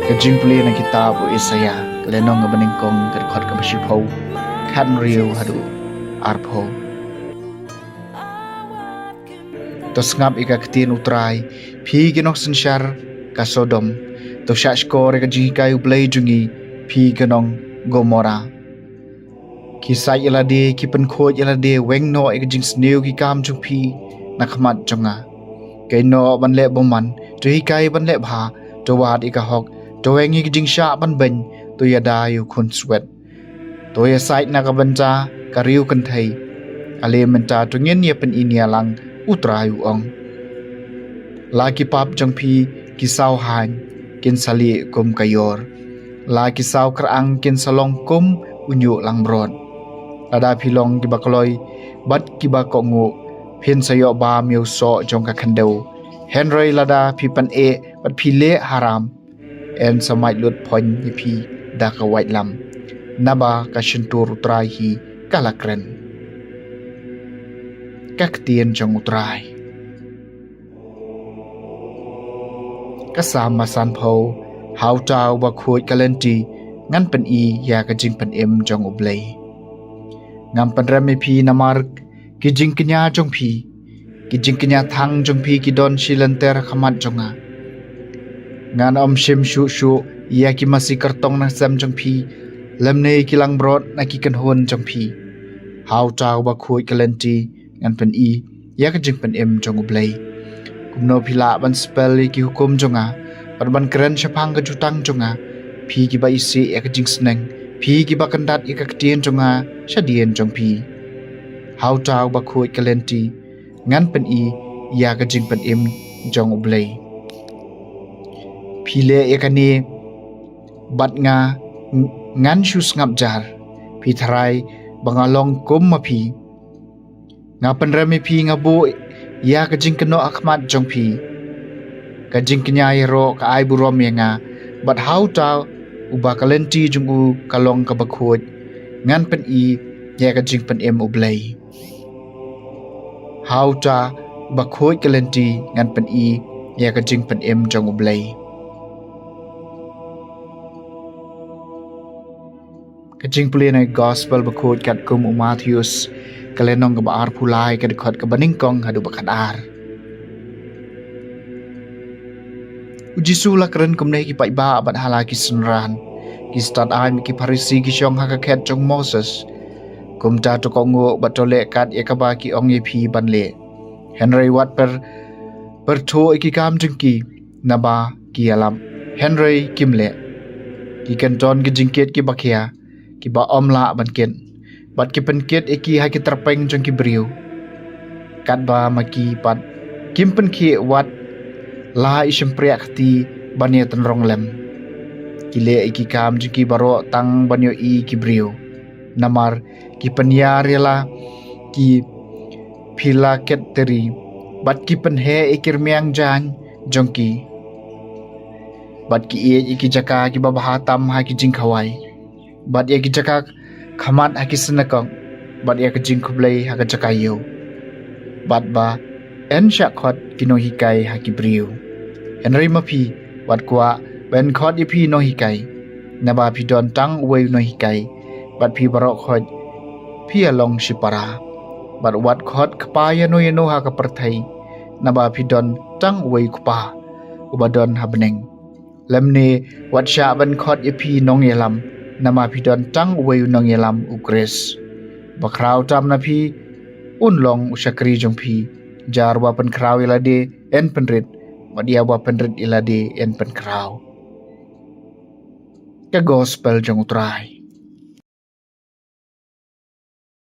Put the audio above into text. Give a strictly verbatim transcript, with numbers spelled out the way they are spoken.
Ka jingpule na kitab u Isaiah, ka lynnong kaba nyngkong, ka dkhot kaba shiphew, khathynriew haduh arphew. To sngap ïa ka ktien u Trai, phi ki nongsynshar ka Sodom. To shahshkor ïa ka jinghikai u Blei jong ngi, phi ki nong Gomorrah. Ki said ïa lade, ki pynkhuid ïa lade, weng noh ïa ka jingsniew ki kam jong phi na khmat jong nga. Kynnoh ban leh bymman, to hikai ban leh bha, to wad ïa ka hok, to weng ïa ka jingshah ban beiñ, to ïada ïa u khunswet. To ïasaid na ka bynta ka riew kynthei. Ale mynta to ngin ïa pyni nia lang, u Trai u ong. La ki pap jong phi ki saw haiñ, kin sa lieh kum ka ïor. La ki saw kyrang kin sa long kum u ñiuh langbrot. Lada phi long kiba kloi bad kiba kohnguh, phin sa ïoh bam ïa u soh jong ka khyndew. Hynrei lada phi pyneh bad phi leh haram, yn sa mait lut phoiñ ïa phi da ka waitlam. Naba ka shyntur u Trai hi ka la kren. Ka ktien jong u Trai. Ka Salm ba sanphew. Ha uta uba khuid ka lynti, ngan pyni ïa ka jingpynim jong u Blei. Ngan pynrem ïa phi namar ki jingkñia jong phi. Ki jingkñia thang jong phi ki don shi lynter ha khmat jong nga. Ngan ym shim shuh shuh ïa ki masi kyrtong na sem jong phi, lymne ki langbrot na ki kynhun jong phi. Ha uta uba khuid ka lynti, ngan pyni ïa ka jingpynim jong u Blei. Kumno phi lah ban spel ïa ki hukum jong nga, bad ban kren shaphang ka jutang jong nga, phi kiba isih ïa ka jingsneng, phi kiba kyndat ïa ka ktien jong nga shadien jong phi. Ha uta uba khuid ka lynti, ngan pyni ïa ka jingpynim jong u Blei. Phi leh ïa kane bad nga, ng-, ngan shu sngap jar. Phi tharai ba nga long kum ma phi. Nga pynrem ïa phi, nga buh ïa ka jingkynnoh ha khmat jong phi. Ka jingkñia ïaroh ka ai burom ïa nga, bad ha uta uba ka lynti jong u ka long kaba khuid, ngan pyni ïa ka jingpynim u Blei. Ha uta uba khuid ka lynti, ngan pyni ïa ka jingpynim jong u Blei. Ka jingpule na Gospel bakhuid katkum u Mathaios, ka lynnong kaba arphew lai, ka dkhot kaba nyngkong haduh ba khatar. U Jisu u la kren kumne ha ki paidbah bad ha la ki synran. Ki stad-aiñ bad ki Pharisi ki shong ha ka khet jong u Moses. Kumta to kohnguh bad to leh kat ïa kaba ki ong ïa phi ban leh. Hynrei wat pyrthuh ïa ki kam jong ki, naba ki ïalap, hynrei kim leh. Ki kyndon ki jingkit kiba khia, kiba ym lah ban kit, bad ki pynkit ïa ki ha ki tyrpeng jong ki briew. Katba ma ki pat kim pynkhih wat la i shympriah kti ban ïatynrong lem. Ki leh ïa ki kam jong ki baroh tang ban ïohi ki briew. Namar ki pynïar ïa la ki phylaketri, bad ki pynheh ïa ki rmiang jaiñ jong ki, bad ki ïeit ïa ki jaka kiba bha tam ha ki jingkhawai, bad ïa ki jaka khmat ha ki synagog, bad ïa ka jingkhublei ha ka jaka ïew. Bad ba yn shah khot ki nonghikai ha ki briew. Hynrei ma phi, wat kwah ba yn khot ïa phi nonghikai, naba phi don tang uwei u nonghikai, bad phi baroh khoit phi ïa long shipara. Bad wat khot Kpa ïano ïano ha ka pyrthei, naba phi don tang uwei u Kpa, uba don ha bneng. Lymne wat shah ban khot ïa phi nongïalam, naba phi don tang uwei u nongïalam, u Khrist. Ba khraw tam na phi, un long u shakri jong phi. Jar uba pynkhraw ïa lade, yn pynrit, bad ïa uba pynrit ïa lade, yn pynkhraw. Ka Gospel jong u Trai.